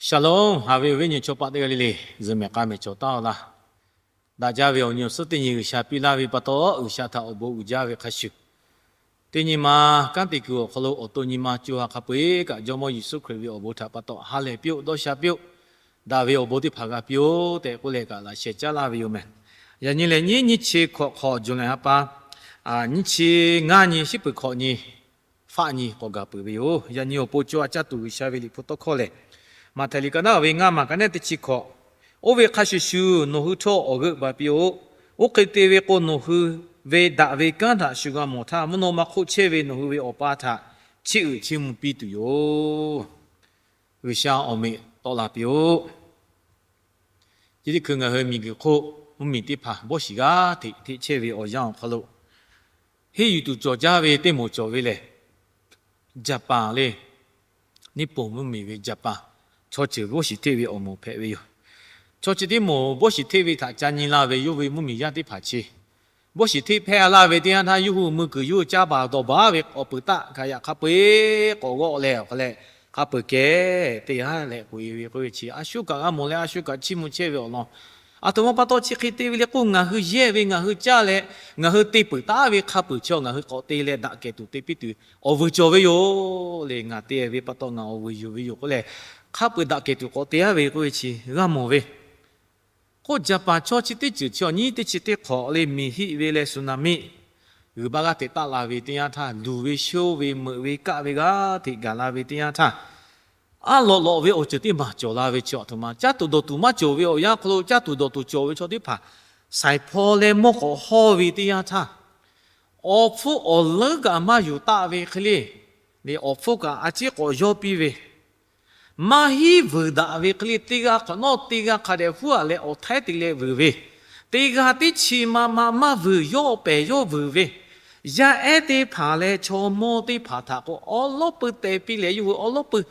Shalom, haꞈ ve awˬ viˉ nyi chaw paˆ teˇ g'aˇ le le, zuhꞈ mehˍ k'a mehˍ cawˬ taˉ-aw laˇ. Daꞈ jaˇ ve awˬ nyi awˬ suhˉ teˇ nyi G'uiˬsha piˇ laˇ ve pa taw, G'uiˬsha htaꞈ awˬ bon uiˍ jaˇ ve hk'a shuˍ, teˇ nyi ma kanˉ te kuiˬ awˬ hk'aw lo awˬ to nyi ma co ha hk'a peu-eˬ kaꞈ Jawˇmawˇ Yeˍsuˆ Hkriꞈ ve awˬ bon htaꞈ pa taw ha lehˬ piˇ-oˆ, dawˇ sha piˇ-oˆ, daꞈ ve awˬ bon teˇ hpaˍ g'a piˇ-oˆ tehꞈ k'oˆ leh kaꞈ laꞈ sheh caˉ laˇ ve yoˬ mehˍ. Yaꞈ nyi lehˬ nyiˇ nyiˇ chi hkawꞈ hk'awꞈ July ha pa nyiˇ chi ngaˇ nyi shiˉ peuˬ hkawꞈ nyi faˆ nyi k'awꞈ gaˬ peuˬ ve yoˬ. Yaꞈ nyi awˬ pon co ha caˇ tuˬ G'uiˬsha ve liꞈ hpu tawˇ hkawˇ lehˬ, Maꞈhtehˍ liꞈ ka naˉ ve ngaˇ maˬ ka neˉ teˇ chi hkawꞈ, Oˇ ve hk'a shuˍ shuˍ nawˬ hui htawˇ awˬ g'euˆ baˬ piˇ-oˆ. Oˇ hk'e te ve k'o, nawˬ hui ve daꞈ ve kanˉ htaꞈ shu g'a mawˬ htaˇ, mvuhˇ naw ma hk'oˆ chehˇ ve nawˬ hui ve Awˬ pa htaꞈ chiˇ uiˍ chiˇ mvuh piˇ tuˬ yoˬ. G'uiˬsha awˬ meꞈ tawˆ la piˇ-oˆ. Chi teˇ hkui ngaˬ hui miˬguiˬ hk'oˆ mvuhˇmiˬ teˇ hpaˍ bawˇ shiˍ g'aˇ hteꞈ hteꞈ chehˇ ve awˬ yanˇ awˬ hk'aw lo, henˇ yuˬ tuˬ cawˬ jaˇ ve teˇ moˍ cawˬ ve lehˬ, Jaˍpaˍ le. Nippon mvuhˇmiˬ ve Jaˍpaˍ chaw ceuˬ bawˇ shiˍ hteˆ ve awˬ moˍ hpehꞈ ve yoˬ. Chaw chi teˇ moˍ bawˇ shiˍ hteˆ ve htaꞈ ca nyi la ve yawˇ ve mvuhˇmiˬ yaˇ teˇ hpaˍ chi bawˇ shiˍ hteˆ hpehˇ laˇ ve teˇ yanˇ htaˇ, yawˇ hui mui kuiˬ yawˇ hui caˇ baˬ dawˬ baˬ ve awˬ peuˬ taˆ kaꞈ yaꞈ hk'a peu-eˬ k'awꞈ g'awˆ leh awˬ hk'a leh hk'a peu-eˬ kehˬ te haˉ leh k'oꞈ-e ve k'oˆ ve chi, a shu kaꞈ g'a mawˬ leh a shu kaꞈ chiˇ mvuh chehˇ ve awˬ lawn, aˬ htoꞈ ma pa taw chi hk'e te ve le k'o, ngaˬ hui yehˇ ve ngaˬ hui caˇ leh ngaˬ hui te peuˬ taˉ ve hk'a peu-eˬ chi ngaˬ hui k'awꞈ te leh daꞈ kehˬ tuˬ te piˇ tuˬ awˬ vuiˬ cawˬ ve yoˬ le. Ngaˬ te ve pa taw ngaˬ awˬ vuiˬ yuˬ ve yoˬ k'oˆ leh, hk'a peu-eˬ daꞈ kehˬ tuˬ k'awꞈ te aˉ ve k'oˆ ve chi g'a mawˬ ve. K'oˆ, Jaˍpaˍ chaw chi teˇ ceuˬ chi awˬ nyiˉ teˇ chi teˇ hk'awꞈ le, miˬ hiˆ ve leh tsunami g'uiˬ baˆ g'aˇ hteꞈ taˆ la ve teˇ yanˇ htaˇ, luˬ ve, sho ve, meuꞈ ve, kaˆ ve g'aˇ hteꞈ gaˬ la ve teˇ yanˇ htaˇ, aˉ lawꞈ lawꞈ ve awˬ ceuˬ teˇ maˬ cawˬ la ve chi aˬ htoꞈ ma caˇ tuˬ dawˬ tuˬ maˇ cawˬ ve awˬ yanˇ hk'aw lo caˇ tuˬ dawˬ tuˬ cawˬ ve chaw teˇ hpaˍ saiˍ hpaw leh mawˇ k'awꞈ hawˇ ve teˇ yanˇ htaˇ, awˬ hpfuhˇ awˬ leuˉ kaꞈ maˇ yuˬ taˆ ve hk'e le, awˬ hpfuhˇ kaꞈ a ciˉ k'awꞈ yawˇ piˇ ve, maˇ hiˉ vuiˬ daꞈ ve hk'e le, teˇ g'aˇ hk'awꞈ nawˉ teˇ g'aˇ hk'a dehꞈ huˉ-a leh awˬ htaiˉ te leh vuiˬ ve, teˇ g'aˇ teˇ chi ma ma maˇ vuiˬ yawˇ pehˍ yawˇ vuiˬ ve, yaˇ ehˉ teˇ hpaˍ leh chaw mawˇ teˇ hpaˍ htaꞈ k'o awˉ lawˉ peuˇ te piˇ leh yawˇ hui awˉ lawˉ peuˇ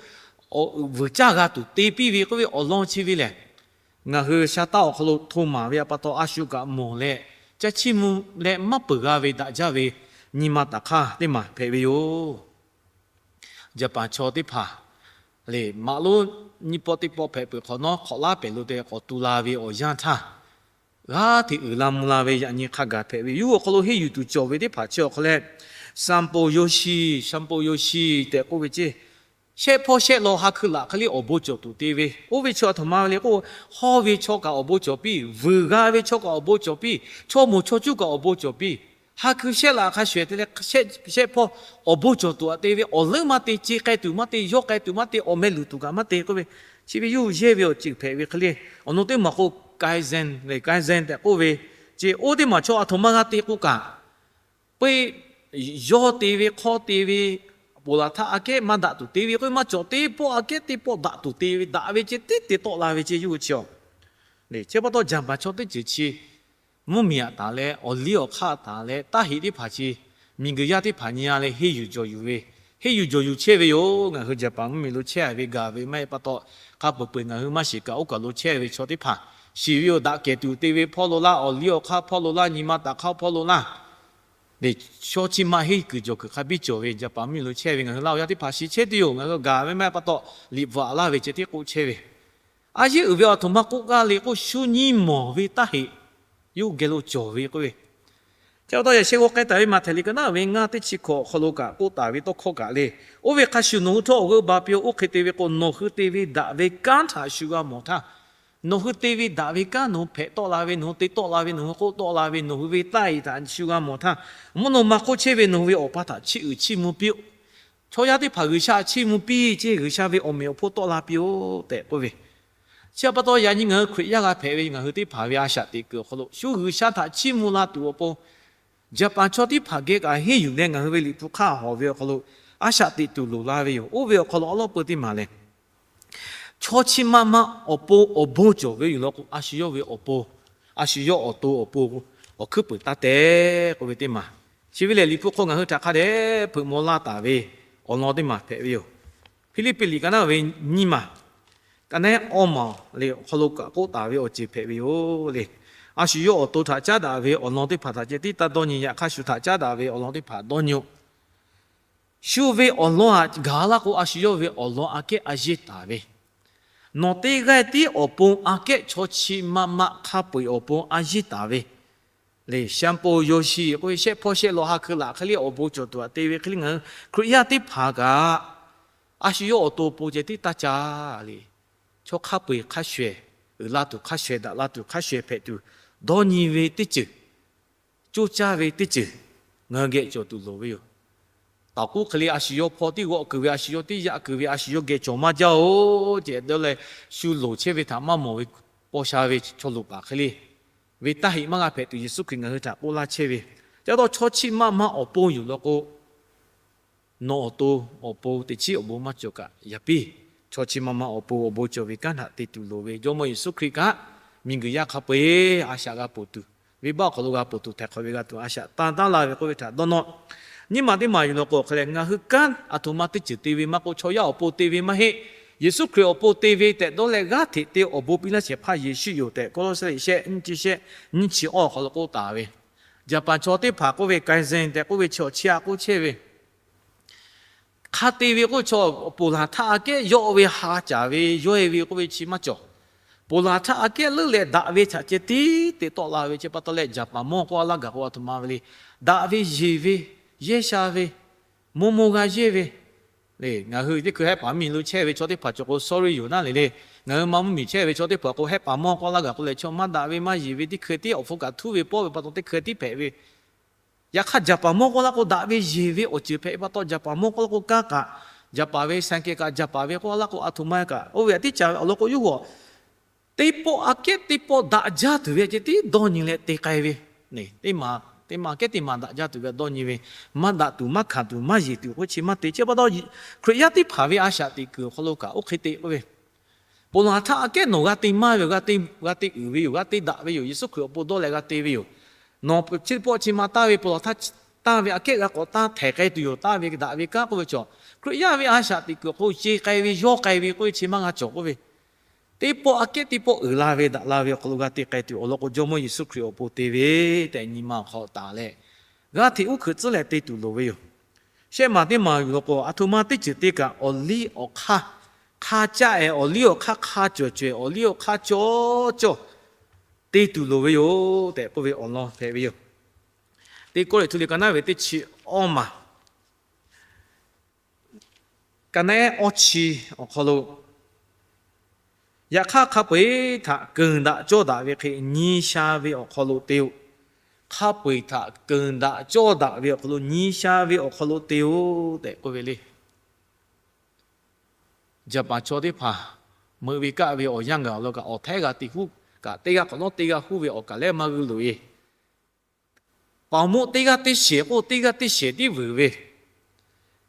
vuiˬ caˇ g'a tuˬ te piˇ ve k'oˆ ve awˬ lawn chi ve lehˬ, ngaˬ hui sha taˇ awˬ hk'aw lo hto maˍ ve pa taw a shu kaꞈ mawˬ leh, ca chiˇ mvuh leh maˇ peuˬ g'a ve daꞈ jaˇ ve nyi ma taˍ hk'aˇ teˇ maˬ hpehꞈ ve yoˬ. Jaˍpaˍ chaw teˇ hpaˍ le, maꞈ lonˉ nyiˇ pawˆ teˇ pawˆ hpehꞈ peuˬ hk'awꞈ nawˉ hk'awꞈ laˉ pehˍ lo te k'awꞈ tu la ve awˬ yanˇ htaˇ, g'aˇ hteꞈ uiˍ la mvuh la ve yaꞈ nyi hk'a gaˬ hpehꞈ ve yoˬ. Awˬ hk'aw lo henˇ yuˬ tuˬ cawˬ ve teˇ hpaˍ chi awˬ hk'aw leh, Sanpo Yoshi, Sanpo Yoshi tehꞈ k'oˆ ve ceˇ, shehˆ hpawˇ shehˆ law ha hkui laꞈ hk'e le awˬ bon cawˬ tuˬ te ve, oˇ ve chi aˬ htoꞈ ma ve le k'o, hawˇ ve chaw kaꞈ awˬ bon cawˬ piˇ, vuiˬ g'a ve chaw kaꞈ awˬ bon cawˬ piˇ, chaw moˍ chaw cuˇ kaꞈ awˬ bon cawˬ piˇ, ha hkui shehˆ laꞈ hk'a shuˍ te leh shehˆ hpawˇ awˬ bon cawˬ tuˬ aꞈ te ve awˬ leuˉ maˇ te, ce k'ai tuˬ maˇ te, yawˇ k'ai tuˬ maˇ te, awˬ meh luˬ tuˬ kaꞈ maˇ te k'oˆ ve, chi ve yawˇ hui yehˇ ve awˬ ceuˬ hpehꞈ ve hk'e le. Awˬ naw teˇ maˬ k'o kaizen le, kaizen tehꞈ k'oˆ ve ceˇ, oˇ teˇ maˬ chaw aˬ htoꞈ ma g'a te k'o kaꞈ, peuˇ yawˇ te ve hk'awˇ te ve ponˬ laˬ htaˇ aꞈ kehˉ maˇ daꞈ tuˬ te ve k'o, maˇ cawˬ teˇ pawˆ aꞈ kehˉ teˇ pawˆ daꞈ tuˬ te ve, daꞈ ve ceˇ tiˉ te tawˆ la ve ceˇ yawˇ hui chi aˬ. Chi pa taw Jaˍpaˍ chaw teˇ ceuˬ chi mvuhˇmiˬ aꞈ taˍ leh awˬ liˇ awˬ hk'aˇ taˍ leh taˇ heꞈ teˇ hpaˍ chi miˬguiˬ yaˇ teˇ hpaˍ nyi-a leh henˇ yuˬ jawˬ yuˬ ve, henˇ yuˬ jawˬ yuˬ chehˇ ve yoˬ. Ngaˬ hui Jaˍpaˍ mvuhˇmiˬ lo chehˇ ve gaˬ ve maˇ heˆ pa taw, hk'a peuˬ peuˬ ngaˬ hui maˇ shiˍ kaꞈ oˇ kaˬ lo chehˇ ve chaw teˇ hpaˍ shiˍ ve yoˬ. Daꞈ kehˬ tuˬ te ve hpawˇ lo laˇ, awˬ liˇ awˬ hk'aˇ hpawˇ lo laˇ, nyi ma taˍ hk'aˇ hpawˇ lo laˇ, le, chaw chi ma henˇ kuiˬ jawˬ kuiˬ hk'a biˇ cawˬ ve Jaˍpaˍ mvuhˇmiˬ lo chehˇ ve ngaˬ hui Laˇ huˍ yaˇ teˇ hpaˍ shiˍ chehˇ tuˬ yoˬ. Ngaˬ hui gaˬ ve maˇ heˆ pa taw, liꞈ bvuhꞈ laˇ ve ceh tiˉ k'oˆ chehˇ ve, a yeˇ uiˍ ve aˬ htoꞈ ma k'oˆ gaˇ le k'o, shu nyi mawˬ ve taˇ heꞈ yawˇ hui geh lo cawˬ ve k'oˆ ve, chi pa taw yaꞈ sheh g'aw k'ai taˍ ve Maꞈhtehˍ liꞈ ka naˉ ve ngaˇ teˇ chi hkawꞈ awˬ hk'aw lo kaꞈ k'oˆ taˍ ve tawˇ hkawˇ kaꞈ le, oˇ ve hk'a shuˍ nawˬ hui htawˇ awˬ g'euˆ ba piˇ-oˆ. Oˇ hk'e te ve k'o, nawˬ hui te ve daꞈ ve kanˉ htaꞈ shu g'a mawˬ htaˇ, nawˬ hui te ve daꞈ ve kanˉ nawˬ hui hpehꞈ tawˆ la ve, nawˬ hui te tawˆ la ve, nawˬ hui k'oˆ tawˆ la ve, nawˬ hui ve taˇ heꞈ htaꞈ shu g'a mawˬ htaˇ, mvuhˇ naw ma hk'oˆ chehˇ ve nawˬ hui ve Awˬ pa htaꞈ chiˇ uiˍ chiˇ mvuh piˇ-oˆ. Chaw yaˇ teˇ hpaˍ G'uiˬsha chiˇ mvuh piˇ ceˇ, G'uiˬsha ve awˬ meꞈ awˬ hponˇ tawˆ la piˇ-oˆ tehꞈ k'oˆ ve, chi pa taw yaꞈ nyi ngaˬ hui Hkriꞈ yaˇ g'a hpehꞈ ve ngaˬ hui teˇ hpaˍ ve a shaꞈ teꞈ kuiˬ awˬ hk'aw lo shu G'uiˬsha htaꞈ chiˇ mvuh la tuˬ awˬ pon, Jaˍpaˍ chaw teˇ hpaˍ geh kaꞈ henˇ yuˬ leh ngaˬ hui ve liꞈ hpu hk'aˇ hawˬ ve awˬ hk'aw lo a shaꞈ teꞈ tuˬ loˍ la ve yoˬ. Oˇ ve awˬ hk'aw lo awˉ lawˉ peu teˇ maˬ lehˬ, chaw chi ma ma awˬ pon awˬ bon cawˬ ve yoˬ law k'o, a shu yawˇ ve awˬ pon, a shu yawˇ awˬ to awˬ pon awˬ hkuiˉ puiˍ taˇ te k'oˆ ve teˇ maˬ. Chi ve lehˬ, liꞈ hpu hk'aw ngaˬ hui htaꞈ hk'a dehꞈ hpeuꞈ maw laˇ taˍ ve awˬ lawn teˇ maˬ hpehꞈ ve yoˬ. Hpiˇliˇpiˆ liꞈ ka naˉ ve nyiˇ maˬ ka naˉ awˇ maˬ le awˬ hk'aw lo kaꞈ k'oˆ taˍ ve awˬ ceuˬ hpehꞈ ve yoˬ le. A shu yawˇ awˬ to htaꞈ caˉ daꞈ ve awˬ lawn teˇ hpaˍ htaꞈ ceh tiˉ taˇ dawˇ nyi, yaꞈ hk'aˇ shu htaꞈ caˉ daꞈ ve awˬ lawn teˇ hpaˍ dawˇ nyi-oˆ. Shu ve awˬ lawn htaꞈ gaˬ laˇ k'o, a shu yawˇ ve awˬ lawn aꞈ kehˉ a yeˇ taˍ ve, Nawˬ teˇ g'aˇ tiˉ awˬ pon aꞈ kehˉ chaw chi ma ma hk'a peu-eˬ awˬ pon a yiˇ taˍ ve le. Shaˍ ponˍ yawˬ shiˍ k'oˆ ve shehˆ hpawˇ shehˆ law ha hkeu laꞈ hk'e le awˬ bon cawˬ tuˬ aꞈ te ve hk'e le, ngaˬ hui Hkriꞈ yaˇ teˇ hpaˍ kaꞈ a shu yawˇ awˬ to awˬ pon ceh tiˉ taˇ ca le. Chaw hk'a peu-eˬ hk'a shuˍ shuˍ, uiˍ la tuˬ hk'a shuˍ shuˍ, daꞈ la tuˬ hk'a shuˍ shuˍ hpehꞈ tuˬ, dawˇ nyi ve teˇ ceuˬ, coˇ caˇ ve teˇ ceuˬ ngaˬ hui geh cawˬ tuˬ loˍ ve yoˬ. Taoˍ k'uˉ hk'e le a shu yawˇ hpawˇ tiˉ g'awˆ kuiˬ ve, a shu yawˇ tiˉ yaꞈ kuiˬ ve, a shu yawˇ geh cawˬ maˇ jaˇ-oˬ ceh dawˇ leh, shu loˍ chehˇ ve htaꞈ maˇ mawˬ ve paw sha ve chaw loˍ paˍ hk'e le, ve taˇ heꞈ maˇ g'a hpehꞈ tuˬ Yeˍsuˆ Hkriꞈ ngaˬ hui htaꞈ k'oˆ laˇ chehˇ ve. Chi pa taw chaw chi ma ma awˬ pon yoˬ law k'o, nawˬ awˬ to awˬ pon teꞈ chiˉ awˬ bon maˇ cawˬ kaꞈ, yaꞈ piˇ chaw chi ma ma awˬ pon awˬ bon cawˬ ve kanˉ htaꞈ te tuˬ loˍ ve. Jawˇmawˇ Yeˍsuˆ Hkriꞈ kaꞈ miˬguiˬ yaˇ hk'a peu-eˬ a shaꞈ g'a ponˬ tuˬ, venˇbaˆ awˬ hk'aw lo g'a ponˬ tuˬ, htaiˍ hk'awꞈ ve g'a tuˬ a shaꞈ tanˇ taˉ laˇ ve k'oˆ ve htaꞈ dawˇ nawˇ. Nyiˇ maˬ teˇ maˬ yoˬ law k'o, hk'aˬ lehˬ ngaˬ hui kanˉ aˬ htoꞈ ma teˇ ceuˬ te ve maˇ k'oˆ, chaw yaˇ awˬ pon te ve maˇ heˆ. Yeˍsuˆ Hkriꞈ awˬ pon te ve tehꞈ dawˇ leh, g'aˇ hteꞈ te awˬ bon piˇ laˇ shehˍ hpaˇ Yeˍsuˆ yoˬ tehꞈ, Kawˇlawˇsehˇ shehˆ nyiˇ chi shehˆ nyiˇ chi awˇ awˬ hk'aw lo k'oˆ taˍ ve. Jaˍpaˍ chaw teˇ hpaˍ k'oˆ ve kaizen tehꞈ k'oˆ ve chi awˬ chi a k'oˆ chehˇ ve, hk'a te ve k'oˆ chaw, ponˬ laˬ htaˇ aꞈ kehˉ yawˆ ve ha caˍ ve yawehˇ ve k'oˆ ve chi maˇ cawˬ. Ponˬ laˬ htaˇ aꞈ kehˉ leuˉ leh daꞈ ve htaꞈ ceh tiˉ te tawˆ la ve. Chi pa taw leh, jaˍpaˍ mawˇ k'oˆ a laˇ gaˬ k'o, aˬ htoꞈ ma ve le, daꞈ ve yeˬ ve, yehˇ sha ve, mawˇ mawˇ g'a yehˇ ve le. Ngaˬ hui teˇ hkui hehˉ paˍ miˬ lo chehˇ ve chaw teˇ hpaˍ cawˬ k'o, sorry yoˬ naˉ le le. Ngaˬ hui ma mvuhˇ miˬ chehˇ ve chaw teˇ hpaˍ k'o, hehˉ paˍ mawˇ k'oˆ laˇ gaˬ k'o lehˬ, chaw maˇ daꞈ ve maˇ yeˬ ve teˇ hkui tiˉ awˬ hpfuhˇ kaꞈ htuˉ ve pawˆ ve pa taw teˇ hkui tiˉ hpehꞈ ve. Yaꞈ hk'aˇ, jaˍpaˍ mawˇ k'oˆ laˇ k'o, daꞈ ve yeˬ ve awˬ ceuˬ hpehꞈ ve pa taw, jaˍpaˍ mawˇ k'oˆ laˇ k'o kanˉ kaꞈ, jaˍpaˍ ve saiˍ kehˬ kaꞈ, jaˍpaˍ ve k'oˆ laˇ k'o, aˬ htoꞈ ma kaꞈ oˇ ve aꞈ tiˉ ca ve awˬ lawn k'o, yawˇ hui teˇ pawˆ aꞈ kehˉ teˇ pawˆ daꞈ jaˇ tuˬ ve ceh tiˉ dawˇ nyi leh te k'ai ve. Teˇ maˬ teˇ maˬ aꞈ kehˉ teˇ maˬ daꞈ jaˇ tuˬ ve dawˇ nyi ve, maˇ daꞈ tuˬ, maˇ hkanˍ tuˬ, maˇ yeˬ tuˬ k'oˆ chi maˇ te. Chi pa taw, Hkriꞈ yaˇ teˇ hpaˍ ve a shaꞈ teꞈ kuiˬ awˬ hk'aw lo kaꞈ oˇ hk'e te k'oˆ ve, ponˬ laˬ htaˇ aꞈ kehˉ nawˬ g'a te maˇ ve yoˬ, g'a te uiˍ ve yoˬ, g'a te daꞈ ve yoˬ, Yeˍsuˆ Hkriꞈ awˬ pon dawˇ leh g'a te ve yoˬ. Nawˬ chi pawˆ chi ma taˇ ve, ponˬ laˬ htaˇ taˇ ve aꞈ kehˉ g'a k'awꞈ taˇ htehˍ k'ai tuˬ yoˬ, taˇ ve daꞈ ve kanˉ k'oˆ ve cawˬ. Hkriꞈ yaˇ ve a shaꞈ teꞈ kuiˬ awˬ hk'aw lo ce k'ai ve, yawˇ k'ai ve k'oˆ ve chi maˇ g'a cawˬ k'oˆ ve, teˇ pawˆ aꞈ kehˉ teˇ pawˆ uiˍ la ve, daꞈ la ve awˬ hk'aw lo g'a te k'ai tuˬ awˬ lawn k'o, Jawˇmawˇ Yeˍsuˆ Hkriꞈ awˬ pon te ve tehꞈ nyi ma awˬ hk'aw taˍ leh, g'aˇ hteꞈ uˉ hkeuꞈ tcuhˉ leh te tuˬ loˍ ve yoˬ. Shehˆ maˬ teˇ maˬ yoˬ law k'o, aˬ htoꞈ ma teˇ ceuˬ te kaꞈ awˬ liˇ awˬ hk'aˇ hk'a caˆ-e, awˬ liˇ awˬ hk'aˇ hk'a cawˬ caweh, awˬ liˇ awˬ hk'aˇ cawˬ cawˬ te tuˬ loˍ ve yoˬ tehꞈ k'oˆ ve awˬ lawn hpehꞈ ve yoˬ. Teˇ Kawˇrenˍhtuˆ liꞈ ka naˉ ve teˇ chi awˇ maˬ ka naˉ awˇ chi awˬ hk'aw lo, yaꞈ hk'aˇ hk'a peu-eˬ htaꞈ keunˍ daꞈ cawˇ daꞈ ve hk'e nyi sha ve awˬ hk'aw lo te-oˬ. Hk'a peu-eˬ htaꞈ keunˍ daꞈ cawˇ daꞈ ve awˬ hk'aw lo nyi sha ve awˬ hk'aw lo te-oˬ tehꞈ k'oˆ ve le. Jaˍpaˍ chaw teˇ hpaˍ meuꞈ ve kaˆ ve awˬ yanˇ gaˬ awˬ lawn kaꞈ, awˬ htaiˉ g'a te huˉ kaꞈ, teˇ g'aˇ k'awꞈ nawˉ teˇ g'aˇ huˉ ve awˬ kaˬ lehˉ maˇ g'uiˇ loꞈ-e. Paˍ moˆ teˇ g'aˇ teˇ shehˍ k'o, teˇ g'aˇ teˇ shehˍ tiˉ vuiˬ ve,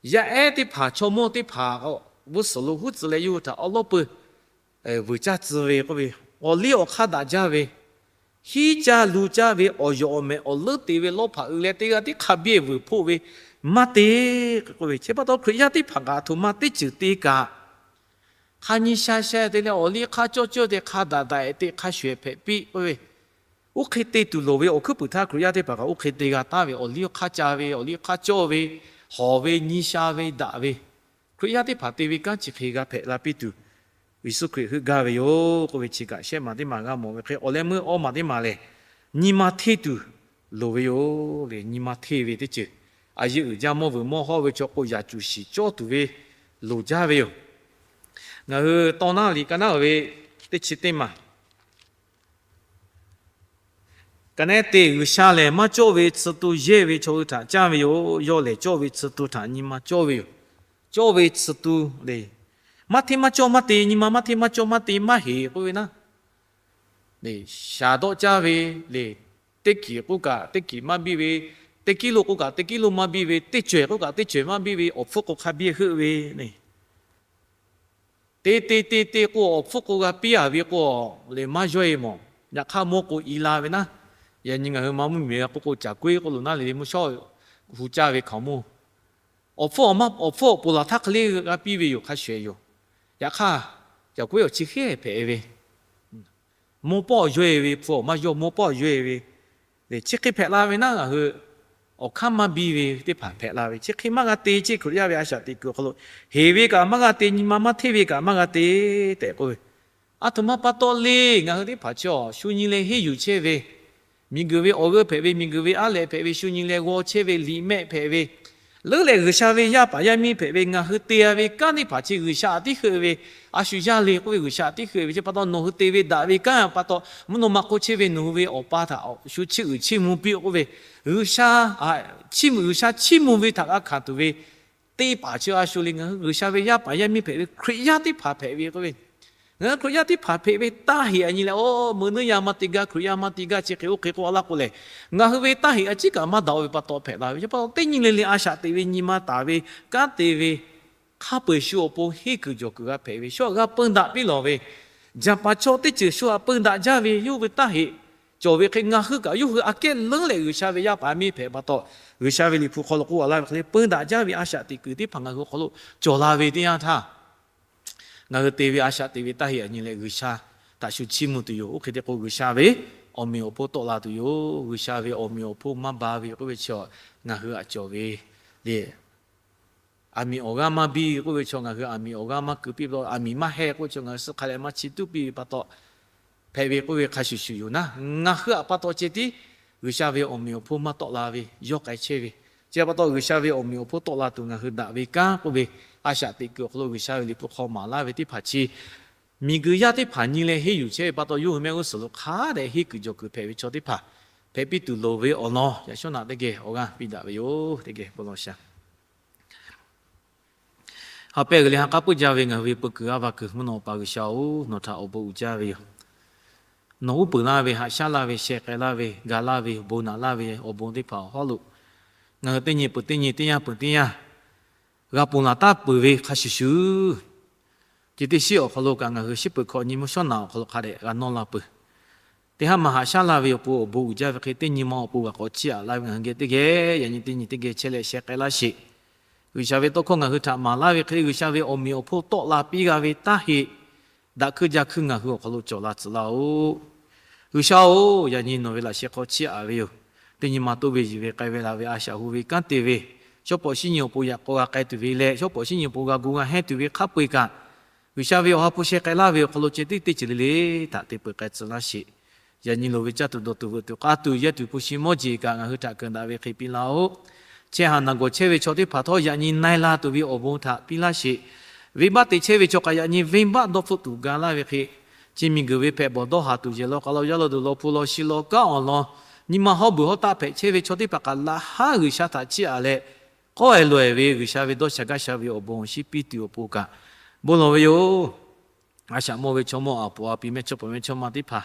yaˇ ehˉ teˇ hpaˍ, chaw mawˇ teˇ hpaˍ vuhˇ suhˍ lo huˉ tcuh leh yawˇ hui htaꞈ awˉ lawˉ peuˬ vuiˬ caˇ tcuh ve k'oˆ ve, awˬ liˇ awˬ hk'aˇ daꞈ jaˇ ve, hiˉ caˇ lu caˇ ve, awˬ yawˬ awˬ mehˍ awˬ leuˉ te ve lawˇ hpaꞈ uiˍ leh teˇ g'aˇ tiˉ hk'a biˇ vuiˬ hpoˆ ve maˇ te k'oˆ ve. Chi pa taw Hkriꞈ yaˇ teˇ hpaˍ kaꞈ aˬ htoꞈ ma teˇ ceuˬ te kaꞈ, hk'a nyi sha sha te leh awˬ liˇ hk'aˇ cawˇ cawˇ te, hk'a daꞈ daꞈ-e te, hk'a shuˍ-eˬ hpehꞈ piˇ k'oˆ ve, oˇ hk'e te tuˬ loˍ ve awˬ hkuiˉ puiˍ htaˇ Hkriꞈ yaˇ teˇ hpaˍ kaꞈ oˇ hk'e te g'a taˍ ve, awˬ liˇ hk'aˇ ca ve, awˬ liˇ hk'aˇ cawˇ ve, hawˍ ve, nyi sha ve, daꞈ ve, Hkriꞈ yaˇ teˇ hpaˍ te ve kanˉ chi hk'e g'a hpehꞈ la piˇ tuˬ, Yeˍsuˆ Hkriꞈ heuˆ gaˇ ve yoˬ k'oˆ ve chi kaꞈ shehˆ maˬ teˇ maˬ g'a mawˬ ve hk'e, awˬ leh meuˇ awˇ maˬ teˇ maˬ lehˬ, nyi ma hteˇ tuˬ loˍ ve yoˬ le. Nyi ma hteˇ ve teˇ ceuˬ, a yeˇ uiˍ jaˇ mawˇ vuiˬ mawˇ hawˇ ve chaw k'o, yaꞈ cuˬ shiˍ cawˇ tuˬ ve loˍ jaˇ ve yoˬ. Ngaˬ hui Tawˇ naˉ liꞈ ka naˉ ve teˇ chi teˇ maˬ ka naˉ te, G'uiˬsha lehˬ maˇ cawˇ ve tsuh tu yehˇ ve chaw hui htaꞈ caˇ ve yoˬ. Yawˇ lehˬ cawˇ ve tsuh tu htaꞈ nyi ma cawˇ ve yoˬ. Cawˇ ve tsuh tu le, maˇ hteˇ maˇ cawˇ maˇ te, nyi ma maˇ hteˇ maˇ cawˇ maˇ te maˇ heˍ k'oˆ ve naˉ, shaˍ dawˆ caˇ ve le, teˇ kiˬ k'oˆ kaꞈ teˇ kiˬ maˇ biˇ ve, teˇ kiˉ lo k'oˆ kaꞈ teˇ kiˉ lo maˇ biˇ ve, teˇ cawehˬ k'oˆ kaꞈ teˇ cawehˬ maˇ biˇ ve, awˬ hpfuhˇ k'o hk'a biˇ heuˆ ve le. Te te te te k'o, awˬ hpfuhˇ k'o g'a piˇ-a ve k'o, le maˇ yawˇ-e mawˬ. Yaꞈ hk'aˇ mawˇ k'o i la ve naˉ, yaꞈ nyi ngaˬ hui ma mvuhˇmiˬ k'oˆ k'o, caˬ kuiˉ k'oˆ lo naˉ le le, mvuhˇ shawˉ hu caˇ ve hkaoˍmonˇ, awˬ hpfuhˇ awˬ maˇ awˬ hpfuhˇ awˬ ponˬ laˬ htaˇ hk'e le g'a piˇ ve yoˬ, hk'a shuˍ-eˬ yoˬ. Yaꞈ hk'aˇ, caˬ kuiˉ awˬ chi hk'e hpehꞈ ve, mawˇ pawˆ yawˇ-e ve, hpu awˬ maˇ yawˇ mawˇ pawˆ yawˇ-e ve, chi hk'e hpehꞈ la ve naˉ, ngaˬ hui awˬ hk'aˇ maˇ biˇ ve teˇ hpaˍ hpehꞈ la ve, chi hk'e maˇ g'a te. Chi Hkriꞈ yaˇ ve a shaꞈ teꞈ kuiˬ awˬ hk'aw lo, heˍ ve kaꞈ maˇ g'a te, nyi ma maˇ hteˇ ve kaꞈ maˇ g'a te tehꞈ k'oˆ ve, A htoꞈ ma pa taw le, ngaˬ hui teˇ hpaˍ chi awˬ shu nyi leh henˇ yuˬ chehˇ ve, miˬguiˬ ve awˬ g'euˆ hpehꞈ ve, miˬguiˬ ve aˉ lehꞈ hpehꞈ ve, shu nyi leh g'aw chehˇ ve, liꞈ mehˆ hpehꞈ ve, leuˉ leh G'uiˬsha ve yaˇ paˍ yaˇ miˇ hpehꞈ ve, ngaˬ hui te-a ve kanˉ teˇ hpaˍ chi G'uiˬsha htaꞈ tiˉ heuˆ ve, a shu yaˇ le k'oˆ ve G'uiˬsha htaꞈ tiˉ heuˆ ve chi pa taw, nawˬ hui te ve daꞈ ve kanˉ pa taw, mvuhˇ naw ma hk'oˆ chehˇ ve nawˬ hui ve Awˬ pa htaꞈ shu chiˇ uiˍ chiˇ mvuh piˇ k'oˆ ve, G'uiˬsha, G'uiˬsha chiˇ mvuh ve htaꞈ g'a hkanˍ tuˬ ve teˇ hpaˍ chi a shu le, ngaˬ hui G'uiˬsha ve yaˇ paˍ yaˇ miˇ hpehꞈ ve Hkriꞈ yaˇ teˇ hpaˍ hpehꞈ ve k'oˆ ve, ngaˬ hui Hkriꞈ yaˇ teˇ hpaˍ hpehꞈ ve taˇ heꞈ a nyi leh, oˇ meuꞈ nuˇ yaˇ maˇ te gaˇ, Hkriꞈ yaˇ maˇ te gaˇ, chi hk'e oˇ hk'e k'oˆ a laˇ k'o lehˬ, ngaˬ hui ve taˇ heꞈ a ciˉ kaꞈ maˇ daꞈ-o ve pa taw hpehꞈ la ve. Chi pa taw teˇ nyi le le a shaꞈ teꞈ ve nyi ma taˍ ve kanˉ te ve hk'a peu-eˬ shu awˬ pon henˇ kuiˬ jawˬ kuiˬ g'a hpehꞈ ve, shu htaꞈ g'a peu daꞈ piˇ lawˬ ve, jaˍ paˍ chaw teˇ ceuˬ shu htaꞈ peu daꞈ jaˇ ve yawˇ hui ve taˇ heꞈ cawˬ ve hk'e, ngaˬ hui kaꞈ yawˇ hui aꞈ kehˉ leuˉ leh G'uiˬsha ve yaˇ paˍ yaˇ miˇ hpehꞈ pa taw, G'uiˬsha ve Liꞈ hpu hk'aw lo k'oˆ a laˇ ve hk'e le, peu daꞈ jaˇ ve a shaꞈ teꞈ kuiˬ teˇ hpaˍ ngaˬ hui awˬ hk'aw lo cawˬ la ve teˇ yanˇ htaˇ, ngaˬ hui te ve a shaꞈ teꞈ ve taˇ heꞈ a nyi leh G'uiˬsha htaꞈ shu chiˇ mvuh tuˬ yoˬ. Oˇ hk'e te k'o, G'uiˬsha ve awˬ meꞈ awˬ hponˇ tawˆ la tuˬ yoˬ. G'uiˬsha ve awˬ meꞈ awˬ hponˇ maˇ ba ve k'oˆ ve chi, ngaˬ hui aꞈ cawˬ ve le, aˬ miˍ awˬ g'aˇ maˇ biˇ ve k'oˆ ve chi, ngaˬ hui aˬ miˍ awˬ g'aˇ maˇ keu piˇ pa taw, aˬ miˍ maˇ heh k'oˆ ve chi, ngaˬ hui suh hk'a leh maˇ chi tuˉ piˇ ve pa taw hpehꞈ ve k'oˆ ve hk'a shuˍ shuˍ yoˬ naˉ, ngaˬ hui aꞈ pa taw ceh tiˉ G'uiˬsha ve awˬ meꞈ awˬ hponˇ maˇ tawˆ la ve yawˇ k'ai chehˇ ve. Chi pa taw G'uiˬsha ve awˬ meꞈ awˬ hponˇ tawˆ la tuˬ ngaˬ hui daꞈ ve kanˉ k'oˆ ve, a shaꞈ teꞈ kuiˬ awˬ hk'aw lo G'uiˬsha ve Liꞈ hpu hk'aw maˍ laˇ ve teˇ hpaˍ chi, miˬguiˬ yaˇ teˇ hpaˍ nyi leh henˇ yuˬ chehˇ ve pa taw, yawˇ hui mehˆ g'uˇ suhˍ lo hk'a dehꞈ henˇ kuiˬ jawˬ kuiˬ hpehꞈ ve chaw teˇ hpaˍ hpehꞈ piˇ tuˬ loˍ ve awˬ lawn yaꞈ shawˉ naꞈ teˇ geh awˬ g'aˇ piˇ daꞈ ve yoˬ. Teˇ geh bon lawˬ sha. Ha pehˇ g'uiˬ leh ha k'aˉ puiˉ jaˇ ve ngaˬ hui ve peu kuiˬ g'aˇ va kuiˬ mvuhˇ naw pa G'uiˬsha-oˬ, nawˬ htaꞈ awˬ bon uiˍ jaˇ ve yoˬ. Nawˬ uˉ peunˍ laˇ ve, haꞈ shaˉ laˇ ve, sheh k'ai laˇ ve, ga laˇ ve, bon naꞈ laˇ ve awˬ bon teˇ hpaˍ awˬ hawˉ lo, ngaˬ hui teˇ nyi peuˬ teˇ nyi, teˇ yanˇ peuˬ teˇ yanˇ, g'a ponˬ laˬ taˉ peuˬ ve hk'a shuˍ shuˍ, chi teˇ shiˉ awˬ hk'aw lo kaꞈ ngaˬ hui shiˉ peuˬ hkawꞈ nyi mvuhˇ shawˉ naꞈ awˬ hk'aw lo hk'a dehꞈ g'a nawˇ la peuˬ. Teˇ haˉ ma haꞈ shaˉ laˇ ve awˬ pon awˬ bon uiˍ jaˇ ve hk'e, teˇ nyi ma awˬ pon g'a k'awꞈ chiˇ aꞈ laˇ ve ngaˬ hui geh teˇ geh yaꞈ nyi teˇ nyi teˇ geh chehˇ leh sheh k'ai laˇ sheˍ. G'uiˬsha ve tawˇ hkawˇ ngaˬ hui htaꞈ maˍ laˇ ve hk'e le, G'uiˬsha ve awˬ meꞈ awˬ hponˇ tawˆ la piˇ g'a ve taˇ heꞈ daꞈ hkuiˇ jaˇ hkuiˇ ngaˬ hui awˬ hk'aw lo cawˬ la tcuh laˇ-oˬ. G'uiˬsha-oˬ, yaꞈ nyi nawˬ ve laꞈ sheh hk'aw chiˇ aꞈ ve yoˬ. Teˇ nyi ma toˆ ve yiˬ ve k'ai ve la ve a shaꞈ hu ve kanˉ te ve, shawˉ pawˍ shinˉ nyi awˬ pon yaꞈ k'aw g'a k'ai tuˬ ve leh, shawˉ pawˍ shinˉ nyi awˬ pon g'a gu g'a hehnˇ tuˬ ve hk'a peu-eˬ kaꞈ, G'uiˬsha ve awˬ ha hpu sheh k'ai laˇ ve awˬ hk'aw lo ceh tiˉ teˇ ceuˬ le le htaꞈ te peuˬ k'ai tcuh laˇ sheˍ. Yaꞈ nyi loˍ ve caˇ tuˬ dawˬ tuˬ veuꞈ tuˬ k'aˇ tuˬ yehˇ tuˬ hpu shi mawˇ jeˬ kaꞈ ngaˬ hui htaꞈ keunˍ daꞈ ve hk'e piˇ laˇ-oˆ. Chehˇ haꞈ naˬ gawˬ chehˇ ve chaw teˇ hpaˍ htawˇ yaꞈ nyi na-e la tuˬ ve awˬ bon htaꞈ piˇ laˇ sheˍ. Venˇbaˆ te chehˇ ve chaw kaꞈ yaꞈ nyi venˇbaˆ dawˇ hpfuhˆ tuˬ ga laˇ ve hk'e, chi miˬguiˬ ve hpehꞈ bawˬ dawˇ haˍ tuˬ yehˬ law k'a law yaˇ law duˬ law hpu law shi law kanˉ awˬ lawn, nyi ma hawˉ beuˬ hawˉ taˆ hpehꞈ chehˇ ve chaw teˇ hpaˍ kaꞈ laꞈ haˉ G'uiˬsha htaꞈ chiˇ aꞈ leh, k'awˇ-e loꞈ-e ve G'uiˬsha ve dawˇ sha gaˇ sha ve awˬ bon awˬ shinˉ piˇ tuˬ awˬ pon kaꞈ bon lawˬ ve yoˬ. A shaꞈ mawˇ ve chaw mawˇ a poˍ a pi mehˇ chawˇ paˍ mehˇ chawˇ ma teˇ hpaˍ,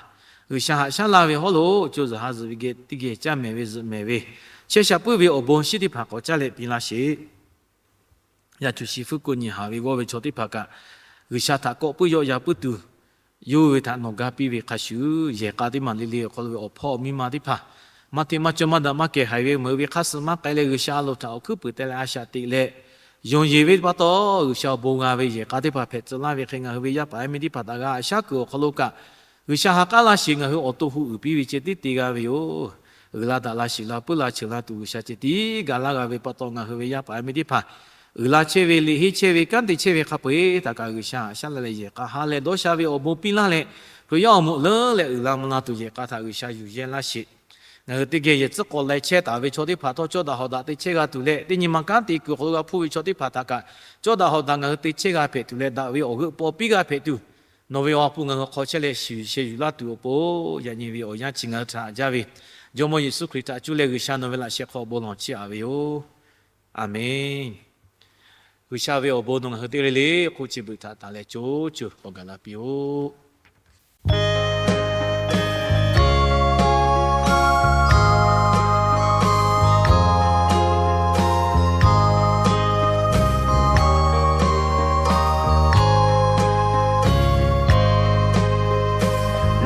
G'uiˬsha haꞈ shaˉ laˇ ve hawˉ lo co zuhˬ ha zuhˬ ve geh teˇ geh caˇ mehˍ ve zuhꞈ mehˍ ve, chehˇ sha puiˉ ve awˬ bon shinˉ teˇ hpaˍ k'awꞈ caˇ leh piˇ laˇ sheˍ. Yaˇ cuˬ shi fuˉ ko nyi haˍ ve g'awˇ ve chaw teˇ hpaˍ kaꞈ, G'uiˬsha htaꞈ kawꞈ puiˉ yawˆ ya puiˉ tuˬ, yawˇ ve htaꞈ nawˬ ga piˇ ve hk'a shuˍ, yehˬ k'a teˇ maˬ le le awˬ hk'aw lo ve awˬ hpawˇ awˬ miˇ ma teˇ hpaˍ, maˇ hteꞈ maˇ cawˇ maˇ daꞈ maˇ kehˬ haiˬ ve meuꞈ ve hk'aˇ suh maˇ k'ai leh G'uiˬsha a loˍ htaꞈ awˬ hkuiˉ puiˍ teh leh a shaꞈ teꞈ leh, yonˍ yeˬ ve pa taw G'uiˬsha awˬ bon g'a ve yehˬ k'a teˇ hpaˍ hpehꞈ tcuh laˇ ve hk'e, ngaˬ hui ve yaˇ paˍ yaˇ miˇ teˇ hpaˍ htaꞈ g'a shaˉ kuiˬ awˬ hk'aw lo kaꞈ, G'uiˬsha ha k'aˉ laˇ sheˍ ngaˬ hui awˬ to hu uiˍ piˇ ve ceh tiˉ te g'a ve yoˬ. Uiˍ la daꞈ la shiˍ la puiˉ la cheuˬ la tuˬ G'uiˬsha ceh tiˉ ga laˇ g'a ve pa taw, ngaˬ hui ve yaˇ paˍ yaˇ miˇ teˇ hpaˍ uiˍ la chehˇ ve, liꞈ henˇ chehˇ ve, kanˉ te chehˇ ve hk'a peu-eˬ htaꞈ kaꞈ G'uiˬsha haꞈ shaˉ laˇ leh yehˬ k'a ha leh dawˇ sha ve awˬ bon piˇ laˇ leh, Hkriꞈ yaˇ awˬ moˍ leuˉ leh uiˍ la mvuh la tuˬ yehˬ k'a htaꞈ G'uiˬsha yuˬ yehˇ laˇ sheˍ. Ngaˬ hui teˇ geh yehˬ tcuhˉ k'awꞈ lai chehˇ taˍ ve chaw teˇ hpaˍ htawˇ, cawˇ daꞈ hawꞈ daꞈ te chehˇ g'a tuˬ leh, teˇ nyi ma kanˉ te kuiˬ awˬ hk'aw lo g'a hpuˇ ve chaw teˇ hpaˍ htaꞈ kaꞈ, cawˇ daꞈ hawꞈ daꞈ ngaˬ hui te chehˇ g'a hpehꞈ tuˬ leh, daꞈ ve awˬ g'euˆ paw piˇ g'a hpehꞈ tuˬ, nawˬ ve awˬ ha hpu ngaˬ hui hk'aw chehˇ leh shiˍ sheh yuˬ laˇ tuˬ awˬ pon, yaꞈ nyi ve awˬ yanˇ chi ngaˬ hui htaꞈ haꞈ jaˇ ve, Jawˇmawˇ Yeˍsuˆ Hkriꞈ htaꞈ cuˇ leh G'uiˬsha nawˬ ve laꞈ sheh hk'aw bon lawˬ chiˇ aꞈ ve yoˬ. Aˍmenˍ. G'uiˬsha ve awˬ bon nawˬ ngaˬ hui teˇ g'aˇ le le hk'oˆ chi beuꞈ htaꞈ taˍ leh co co k'awꞈ gaˬ la piˇ-oˆ.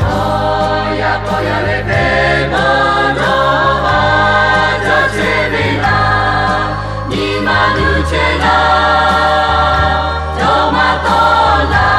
Nawˬ yaꞈ k'aw yaꞈ leh hpehꞈ bawˬ dawˇ haˍ jaˇ chehˇ ve laˇ, nyi ma nuˇ chehˇ laˇ, dawˇ maˇ tawˆ laˇ.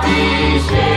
Iˉsaˍreˍlaˆ